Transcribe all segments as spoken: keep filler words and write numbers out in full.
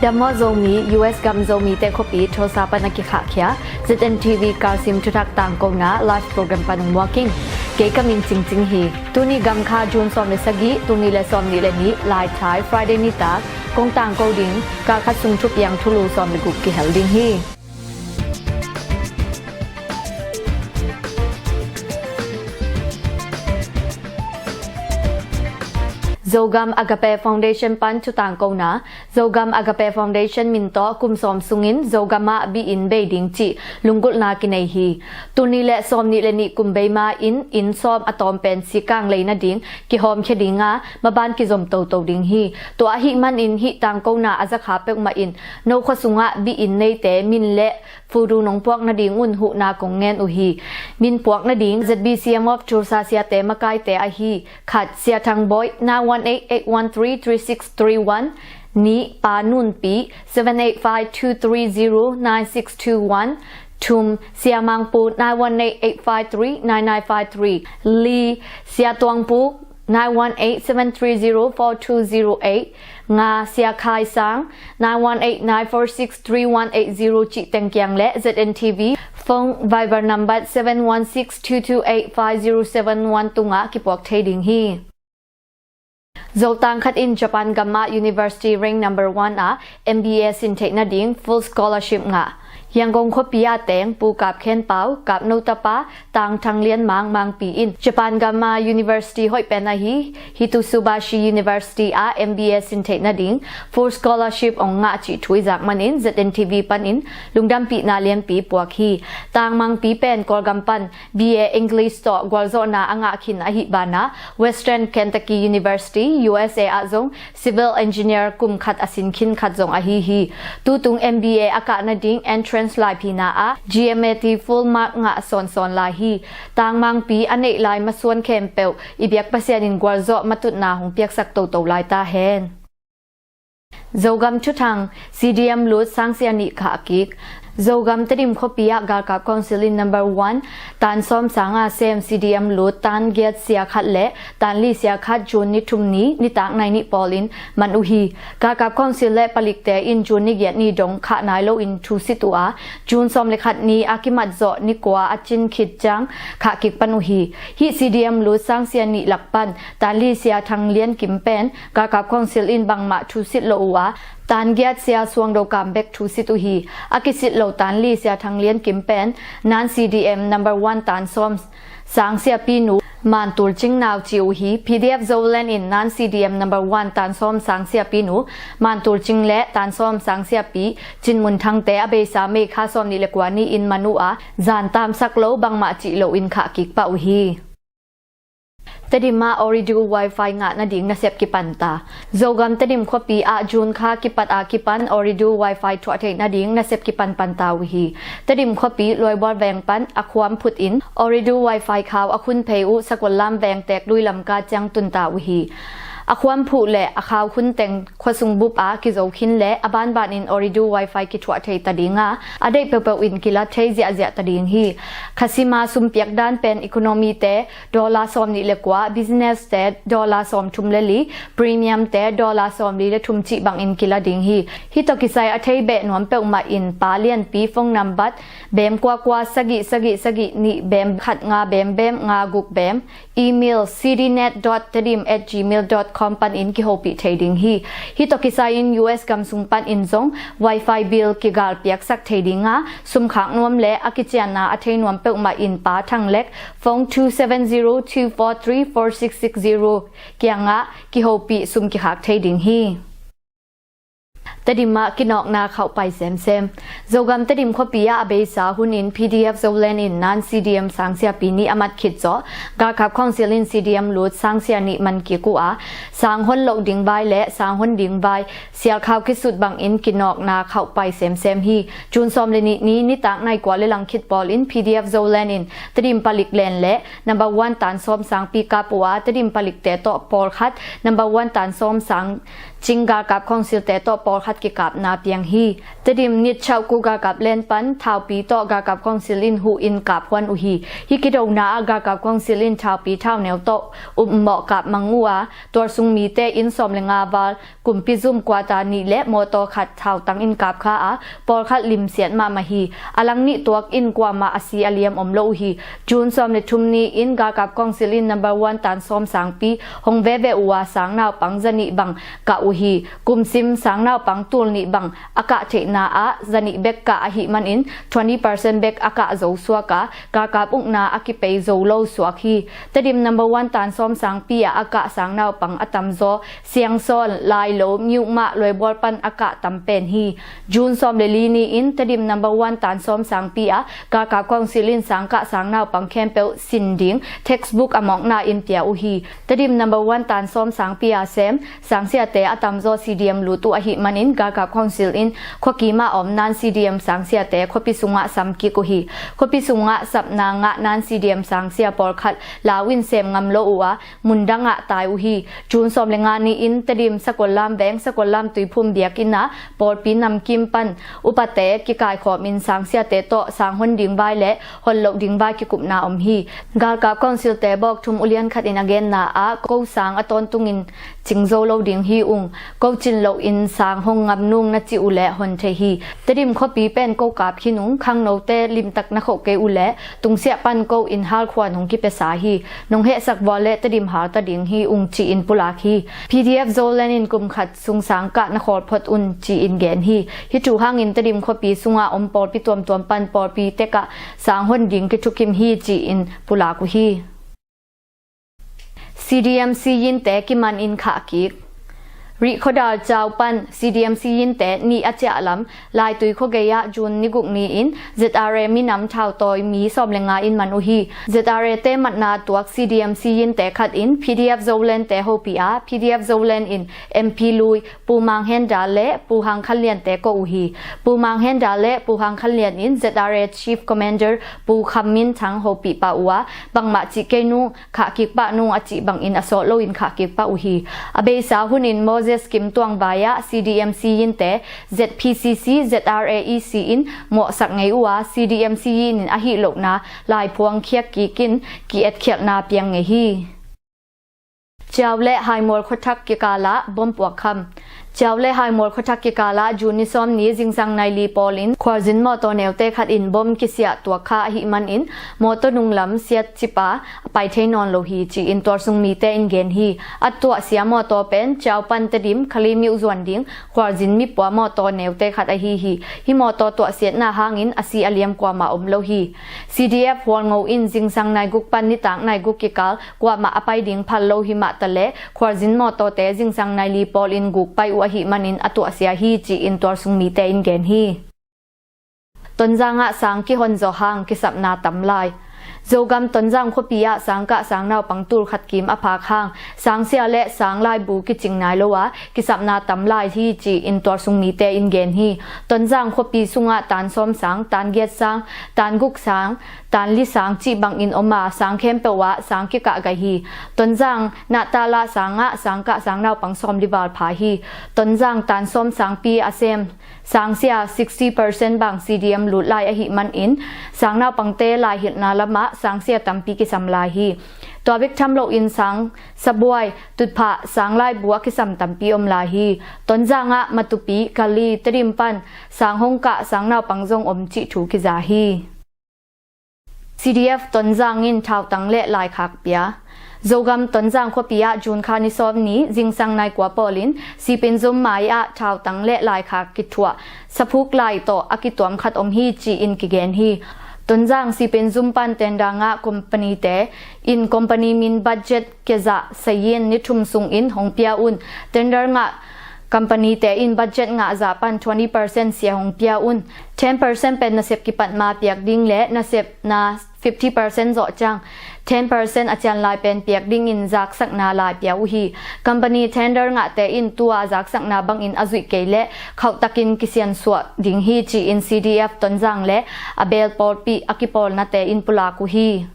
Dam maw Zomi, U S gam Zomite khuapi Tulsa pan a kikhahkhia Z N T V Kalsim thuthak tangkona live program pan hong muak ing. Kei ka min Cingcing hi. Tuni gam kha June sawm le sagih, tul nih le sawm nih le nih, Laithai, Friday nitak kong tangko ding. Kal khat sung thupiang thulu sawm le guk kihel ding hi. Zogam Agape Foundation pan thutangkona. Zogam Agape Foundation min tawh kum sawm sungin Zogam ah bi-inn bei ding cih lunggulhna kinei hi. Tul nih le sawm nih le nih kum bei ma-in inn sawm a tawm pen sikang lei nading kihawmkhia dinga maban kizom toto ding hi. Tua ahih manin hih tangkona a zakha peuhmah in no khua sungah bi-inn neite min le photo nong puak nadingun huhna kong ngen uh hi. Min puak nading Z B C M of Tulsa siate makaite ahi: khat, Sia Thang Bawi, nine one eight, eight one three, three six three one. Nih, Pa Nun Pi, seven eight five two three zero nine six two one. Thum, Sia Mang Pu, nine one eight, eight five three, nine nine five three. Li, Sia Tuang Pu, nine one eight, seven three zero, four two zero eight. Nga, Sia Khai Sang, nine one eight, nine four six, three one eight zero cih teng kiang le Z N T V phone Viber number seven one six two two eight five zero seven one tungah kipuak thei ding hi. Zotang khat in Japan gam ah university rank number one ah M B A sin theih nading full scholarship ngah. Yangon khuapi ah teng Pu Kap Khen Pau, Kap No tapa, Tang Thang Lian Mang, Mangpi in Japan gam ah university hoih pen ahi Hitotsubashi University ah M B A sin theih nading full scholarship hong ngah cih thu i zak manin Z N T V panin lungdampihna lianpi puak hi. Tang Mangpi pen Kawlgam pan B A English tawh gualzawhna a ngah khin ahih banah Western Kentucky University, U S A ah zong civil engineer kum khat a sin khin khat zong ahi hi. Tutung M B A a kah nading entrance laiphina ah G M A T full mark ngah sawnsawn lai hi. Tang Mangpi a neih lai masuan khempeuh i biak Pasian in gualzawh matutna hong piaksak toto lai ta hen. Zogam thuthang, C D M lut sangsia nih khah kik. Zogam Tedim khuapi ah Galkap Council in number one tan sawm sanga sem C D M lut tan giat sia khat le tan li sia khat June ni thum ni nitak nai nih pawlin man uh hi. Galkap Council le palikte in June ni giat ni dong khah nai loin thusit uh a, June sawm le khat ni a kimat zawh ni kua a cin khit ciang khah kik pan uh hi. Hih C D M lut sangsia nih lak pan tan li sia Thang Lian Kim pen Galkap Council in bangmah thusit lo uh a, tan giat sia Suang Do Kam bek thusit uh hi. A kisit lo tan li sia Thang Lian Kim pen nan C D M number one tan sawm sang siapinu Man Tul Cing nau ci uh hi. P D F Zoland in nan C D M number one tan sawm sang siapinu Man Tul Cing le tan sawm sang siapi Cin Mun Thangte a beisa May kha sawm nih le kua ni-in man uh a, zan tamsak lo bangmah cih loin khah kik pah uh hi. Tedim ah Ooredoo Wi-Fi ngah nading nasep kipan ta. Zogam Tedim khuapi ah June kha kipat a kipan Ooredoo Wi-Fi thuah theih nading nasep kipan pan ta uh hi. Tedim khuapi Luaibual veng pan a khuam phut in Ooredoo Wi-Fi khau a khun phei uh Sakualam veng teek lui lam ka ciang tun ta uh hi. A khuam phuh le a khau khun teng khuasung bup a kizo khin le a banban in Ooredoo Wi-Fi kithuah thei ta dinga, a deih peuhpeuh in kila thei ziahziah ta ding hi. Khasima sumpiak dan pen economy te dollar sawm nih le kua, business te dollar sawm thum le li, premium te dollar sawm li le thum cih bangin kila ding hi. Hih tawh kisai a thei beh nuam peuhmah in Pa Lianpi phone number bem kua kua sagih sagih sagih nih bem khat nga bem bem nga guk bem, email C D net dot tedim at gmail dot com panin kihopih thei ding hi. Hih tawh kisai in U S gam sung panin zong Wi-Fi bill kigal piaksak thei dinga, sum khak nuam le a kicianna a thei nuam peuhmah in Pa Thang Lek phone two seven zero two four three four six six zero kiangah kihopih sum kikhak thei ding hi. Tedim ah kinawkna khauhpai semsem. Zogam Tedim khuapi ah a beisa hun in P D F Zoland in nan C D M sang siapi nih a mat khit zawh Galkap Council in C D M lut sang sia nih man kik uh a, sang hon loh ding vai le sang hon ding vai sialkhau kisut bangin kinawkna khauhpai semsem hi. June sawm le nih ni nitak nai kua le lang khit pawlin P D F Zoland in Tedim palik len le number one tan sawm sangpi kap uh a, Tedim palikte tawh pawlkhat number one tan sawm sang Chin galkap council te tawh pawlkhat kikapna piang hi. Tedim Nitchauku galkap len pan thaupi tawh galkap council in huh in kap huan uh hi. Hih kidona ah galkap council in thaupi thauneu tawh upmawh kap mang uh a, tualsung mite in sawm le nga val kumpi zum kuata nih le mawtaw khat thautang in kap kha a, pawlkhat limsiat mahmah hi. A lang nih tuak in kuamah a si a liam om lo uh hi. June sawm le thum ni in galkap council in number one tan sawm sangpi hong veve uh a, sang naupang zanih bang kah uh hi. Kumsim sang naupang tul nih bang a kah theihna ah zanih bek kah ahih manin twenty percent bek a kah zo suak a, galkap ukna a kipei zo lo suak hi. Tedim number one tan sawm sangpi ah a kah sang naupang a tamzaw Siangsawn, Lailo, Myukmah, Loibual pan a kah tam pen hi. June sawm le li ni in Tedim number one tan sawm sangpi ah galkap council in sang kah sang naupang khempeuh sin ding textbook a mawkna in pia uh hi. Tedim number one tan sawm sangpi a sem sangsiate a tamzaw C D M lut uh ahih manin galkap council in khuakim ah om nan C D M sangsiate khuapi sungah sam kik uh hi. Khuapi sungah sapna ngah nan C D M sangsia pawlkhat lau in sem ngam lo uh a, mundang ah tai uh hi. June sawm le nga ni in Tedim Sakollam veng Sakollam Tuiphum biakinn ah pawlpi namkim pan upate kikaikhawm in sangsiate tawh sang hon ding vai le hon loh ding vai kikupna om hi. Galkap council te bawk thum ulian khat in a genna ah ko sang a tawntungin cing zo lo ding hi ung. Ko cin loh in sang hong ngam nung na cih uh leh hon thei hi. Tedim khuapi pen ko kap khin ung, khangnote limtak na khoh kei uh leh tungsiah pan ko in halkhuan hong kipiasa hi. Nong hehsak vua leh Tedim halta ding hi ung ci-in pulak hi. P D F Zoland in kum khat sung sang kah na khawl phot un ci-in gen hi. Hih thu hangin Tedim khuapi sungah om pawlpi tuamtuam pan pawlpi tekah sang hon ding kithukim hi ci-in pulak uh hi. C D M siyinte kiman in khah kik. Rih khuadal Cau pan C D M siyinte nih a ciah lam Laitui khuagei ah June ni guk ni in Z R A minam thautawi mi sawm le nga in man uh hi. Z R A te matna tuak C D M siyinte khat in P D F Zoland te hopih a, P D F Zoland in M P lui Pu Mang Hen Dal le Pu Hang Khan Lian te ko uh hi. Pu Mang Hen Dal le Pu Hang Khan Lian in Z R A Chief Commander Pu Kham Min Thang hopih pah uh a, bangmah cih kei nung, khah kik pah nung a cih bangin a sawt loin khah kik pah uh hi. A beisa hunin Moses Kim Tuang vai ah C D M siyinte Z P C C, Z R A E C in mawhsak ngei uh a, C D M siyin in ahih lohna laiphuang khiak kik in ki-etkhialhna piang ngei hi. Cau le Haimual khuathak kikal ah bom puak kham. Cau le Haimual khuathak kikal ah June ni sawm ni zingsang nai li pawl in khualzin mawtaw neute khat in bom kisiah tuak kha ahih manin mawtaw nunglam siat cip a pai thei nawn lo hi ci-in tualsung mite in gen hi. A tuahsia mawtaw pen Cau pan Tedim Kalaymyo zuan ding khualzin mipua mawtaw neute khat ahi hi. Hih mawtaw tuahsiatna hangin a si a liam kuamah om lo hi. C D F Hualngo in zingsang nai guk pan nitak nai guk kikal kuamah a pai ding phal lo hi mah taleh khualzin mawtawte zingsang nai li pawl in guk pai uh ahih manin a tuahsia hi ci-in tualsung mite in gen hi. Tonzang ah sang kihon zawh hang kisapna tam lai. Zogam Tonzang khuapi ah sang kah sang naupang tul khat kim a phak hang sangsia le sang laibu kicing nai lo a kisapna tam lai hi ci-in tualsung mite in gen hi. Tonzang khuapi sungah tan sawm sang, tan giat sang, tan guk sang, tan li sang cih bangin om a, sang khempeuh ah sang kikah gai hi. Tonzang Nahtala sang ah sang kah sang naupang sawm li val pha hi. Tonzang tan sawm sangpi a sem sangsia sixty percent bang C D M lut lai ahih manin sang naupangte laihilhna lamah sangsia tampi kisam lai hi. Tua bek tham loin sang sabuai, tutphah, sang laibu a kisam tampi om lai hi. Tonzang ah Matupi, Kali, Tedim pan sang hong kah sang naupang zong om cih thu kiza hi. C D F Tonzang in thautang le laikhak pia. Zogam Tonzang khuapi ah June kha ni sawm ni zingsang nai kua pawl in Sipin zum mai ah thautang le laikhak kithuah saphuk lai tawh a kituam khat om hi ci-in kigen hi. Tonzang Sipin zum pan tender ngah company te in company min budget kia zah sayin ni thum sungin hong pia un. Tender ngah company te in budget ngah zah pan twenty percent sia hong pia un. Ten percent pen nasep kipat ma piak ding le nasepna fifty percent zawh ciang ten percent a cian lai pen piak dingin zaksakna lai pia uh hi. Company tender ngahte in tua zaksakna bangin a zuih kei le khauhtakin kisiansuah ding hi ci-in C D F Tonzang le a beel pawlpi a kipawlnate in pulak uh hi.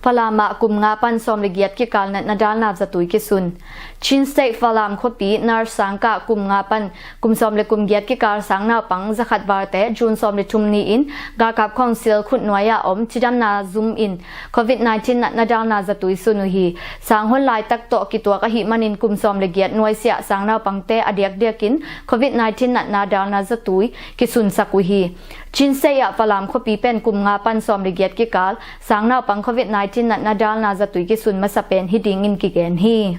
Falam ah kum nga pan sawm le giat kikal natna dalna zatui kisun. Chin State Falam khuapi nurse sangkah kum nga pan kum sawm le kum giat kikal sangnaupang zakhat valte June sawm le thum ni-in galkap council khutnuai ah om cidamna zum in covid nineteen natna dalna zatui sun uh hi. Sang hon laitak tawh kituak ahih manin kum sawm le giat nuaisiah sangnaupangte a diakdiakin covid nineteen natna dalna zatui kisunsak uh hi. Chin State ah Falam khuapi pen kum nga pan sawm le giat kikal sangnaupang covid nineteen natna dalna zatui kisun masa pen hi dingin kigen hi.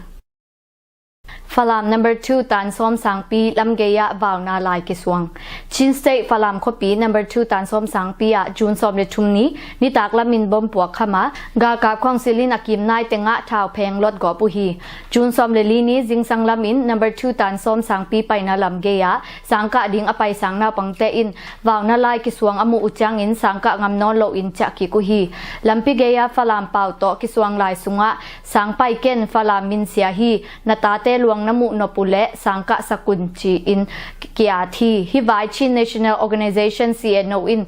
Falam number two Tan Sawm Sangpi lamgei ah vauna lai kisuang. Chin State Falam khuapi number two Tan Sawm Sangpi ah June sawm le thum ni nitak lamin bomb puak kham a, galkap council in a kim nai tengah thau pheng lotgawp uh hi. June sawm le li ni zingsang lamin number two Tan Sawm Sangpi paina lamgei ah sangkah ding a pai sangnaupangte in vauna lai kisuang a muh uh ciangin sangkah ngam nawn loin ciah kik uh hi. Lampi gei ah Falam pau tawh kisuang lai sungah sang pai ken, Falam min sia hi, na tate luang na muh nop uh leh sangkah sak un ci-in ki-at hi. Hih vai Chin National Organization C N O in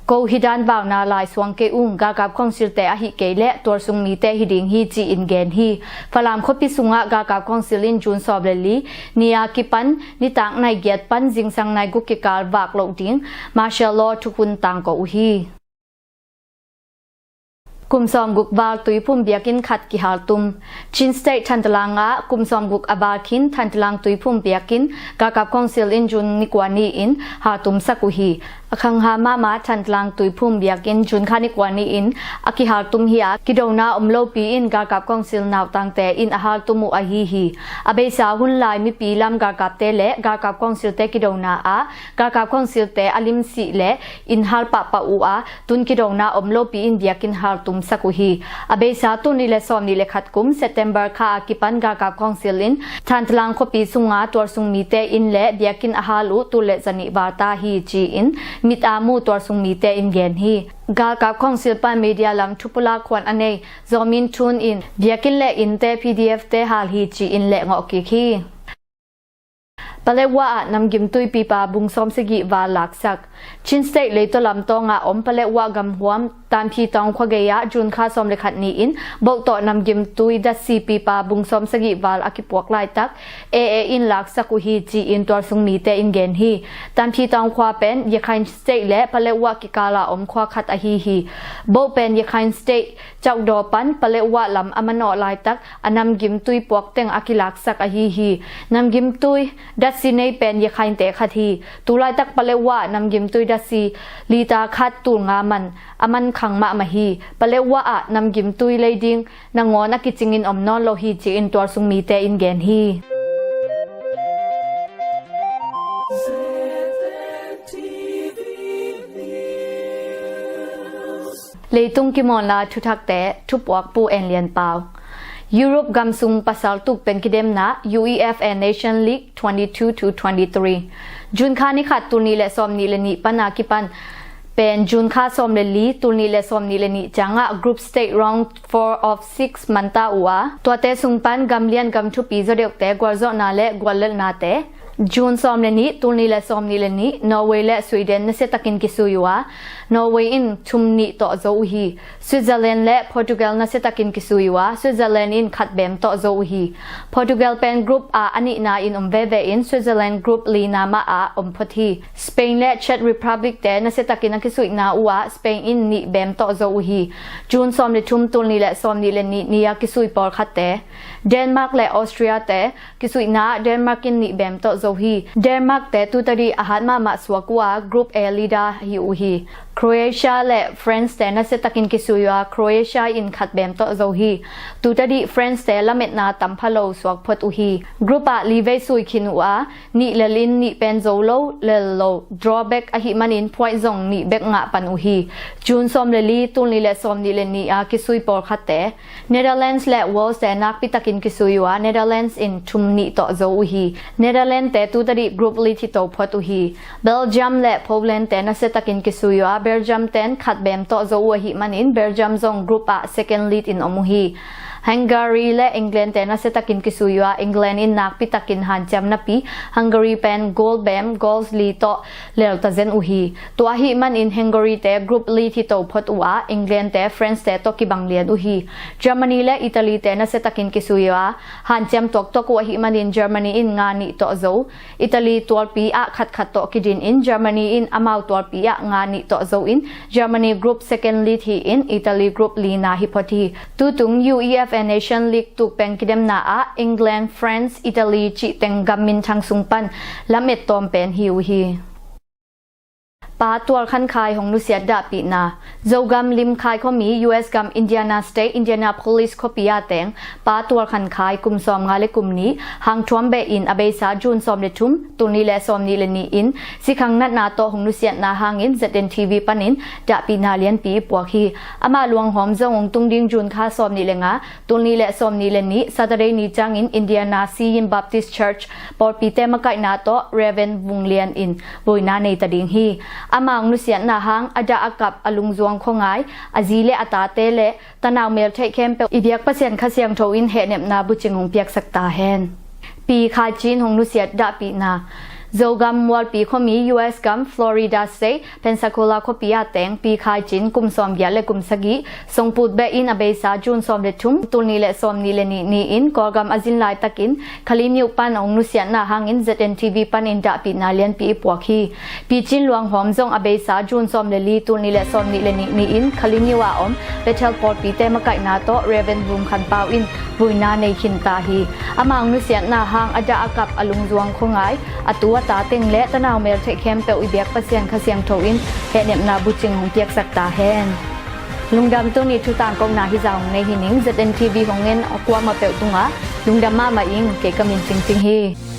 ko hih dan vauna lai suang kei ung, galkap council te ahih kei leh tualsung mite hi ding hi ci-in gen hi. Falam khuapi sungah galkap council in June sawm le li ni a kipan nitak nai giat pan zingsang nai guk kikal vak loh ding martial law thukhun tangko uh hi. Kum sawm guk val tuiphum biakinn khat kihaltum. Chin State Thantlang ah kum sawm guk a val khin Thantlang tuiphum biakinn galkap council in June ni kua ni-in haltumsak uh hi. A khangha mahmah Thantlang tuiphum biakinn June kha ni kua ni-in a kihaltum hi a, kidona om lopi in galkap council nautangte in a haltum uh ahi hi. A beisa hun lai mipi lam galkapte le galkap council te kidona ah galkap council te a limsih le in hal pahpah uh a, tun kidona om lopi in biakinn haltumsak uh hi. A beisa tul nih le sawm nih le khat kum September kha a kipan galkap council in Thantlang khuapi sunga tualsung mite in le biakinn a hal uh tul le zanih val ta hi ci-in mit a mu tualsung mite in gen hi. Galkap council pan media lam thupulak khuan a nei Zomin Thun in biakinn le innte P D F te hal hi ci-in lehngawh kik hi. Paletwa ah namgimtui pipa bung sawm sagih val laksak. Chin State Leitaw lam tawngah om Paletwa gamhuam Tanphi Taung khua gei ah June kha sawm le khat ni-in boh tawh namgimtui datsi pipa bung sawm sagih val a kipuak laitak A A in laksak uh hi ci-in tualsung mite in gen hi. Tanphi Taung khua pen Rakhine State le Paletwa kikal a om khua khat ahi hi. Boh pen Rakhine State Caudaw pan Paletwa lam a manawh laitak a namgimtui puak teng a kilaksak ahi hi. Namgimtui datsi nei pen Rakhine te khat hi. Tulaitak Paletwa namgimtui datsi lita khat tul nga man a man khang mahmah hi. Paletwa ah namgimtui lei ding nangawn a kicingin om nawn lo hi ci-in tualsung mite in gen hi. Leitung kimawnla thuthakte thupuak Pu En Lian Pau. Europe gamsung pasal tuk pen kidemna UEFA Nation League twenty-two to twenty-three. June kha ni khat tul nih le sawm nih le nih pan a kipan pen June kha sawm le li tul nih le sawm nih le nih ciangah group stage round four of six man ta uh a, tuate sung pan gamlian gamthupi zawdeuhte gualzawhna le guallelhnate June sawm le nih tul nih le sawm nih le nih Norway le Sweden nasiatakin kisui uh a, Norway in thum nih tawh zo uh hi. Switzerland le Portugal nasiatakin kisui uh a, Switzerland in khat beem tawh zo uh hi. Portugal pen group a a nihna in om veve in Switzerland group lina mah a om phot hi. Spain le Czech Republic te nasiatakin a kisuihna uh a, Spain in nih beem tawh zo uh hi. June sawm le thum tul nih le sawm nih le nih ni a kisui pawlkhatte Denmark le Austria te kisuihna ah Denmark in nih beem tawh zo hi. Denmark te tutadih a hat mahmah suak uh a, group A leader hi uh hi. Croatia le France te nasiatakin kisui uh a, Croatia in khat beem tawh zo hi. Tutadih France te lametna tampha lo suak phot uh hi. Group ah li vei sui khin uh a, nih lel in nih pen zo lo, lel lo, drawback ahih manin point zong nih bek ngah pan uh hi. June sawm le li tul nih le sawm nih le nih a kisui pawlkhatte Netherlands le Wales te nakpitakin kisui uh a, Netherlands in thum nih tawh zo uh hi. Netherlands te tutadih group lead hi to phot uh hi. Belgium le Poland te nasiatakin kisui uh a, Belgium ten khat beem tawh zo uh ahih manin Belgium zong group ah second lead in om uh hi. Hungary le England te nasiatakin kisui uh a, England in nakpitakin hanciam napi Hungary pen goal bem, goals li tawh lelta zen uh hi. Tua ahih manin Hungary te group lead hi to phot uh a, England te France te tawh kibang lian uh hi. Germany le Italy te nasiatakin kisui uh a, hanciam tuaktuak uh ahih manin Germany in nga nih tawh zo. Italy tualpi ah khatkhat tawh kidin in Germany in amau tualpi ah nga nih tawh zo in Germany group second lead hi in Italy group lina hi phot hi. Tutung UEFA Nation League tuk peng kidemna ah England, France, Italy cih teng gam minthang sung pan lamet tawm pen hi uh hi. Pa tual khankhai hong nusiat dahpihna. Zogam Limkhai khuami U S gam Indiana State, Indianapolis khuapi a teng pa tual khankhai kum sawm nga le kum nih hangthuam beh in a beisa June sawm le thum, tul nih le sawm nih le nih in sikhang natna tawh hong nusiatna hangin Z N T V panin dahpihna lianpi i puak hi. Ama luanghawm zong hong tung ding June kha sawm nih le nga, tul nih le sawm nih le nih Saturday ni ciangin Indiana Siyim Baptist Church pawlpite makaihna tawh Reverend Vung Lian in vuina nei ta ding hi. Ama hong nusiatna hang a dah a kap a lungzuang khuangai, a zi le a tate le tanau meltheih khempeuh i biak Pasian Kha Siangtho in hehnepna bucing hong piaksak ta hen. Pi Khai Cin hong nusiat dahpihna. Zogam Mualpi khuami U S gam Florida State, Pensacola khuapi a teng Pi Khai Cin kum sawm giat le kum sagih songput beh in a beisa June sawm le thum, tul nih le sawm nih le nih ni-in Kawlgam a zin laitakin Kalaymyo pan a hong nusiatna hangin Z N T V panin dahpihna lianpi i puak hi. Pi Cin luanghawm zong a beisa June sawm le li, tul nih le sawm nih le nih ni-in Kalaymyo a om Bethel pawlpite makaihna tawh Reverend Vum Khan Pau in vuina nei khin ta hi. Ama hong nusiatna hang a dah a kap a lungzuang khuangai, a tu a ta teng le tanau meltheih khempeuh i biak Pasian Kha Siangtho in hehnepna bucing hong piaksak ta hen. Lungdam. Tuni thu tangkona hi zah hong nei hi ning. Z N T V hong en kuamah peuh tungah lungdam mahmah ing. Kei ka min Cing Cing hi.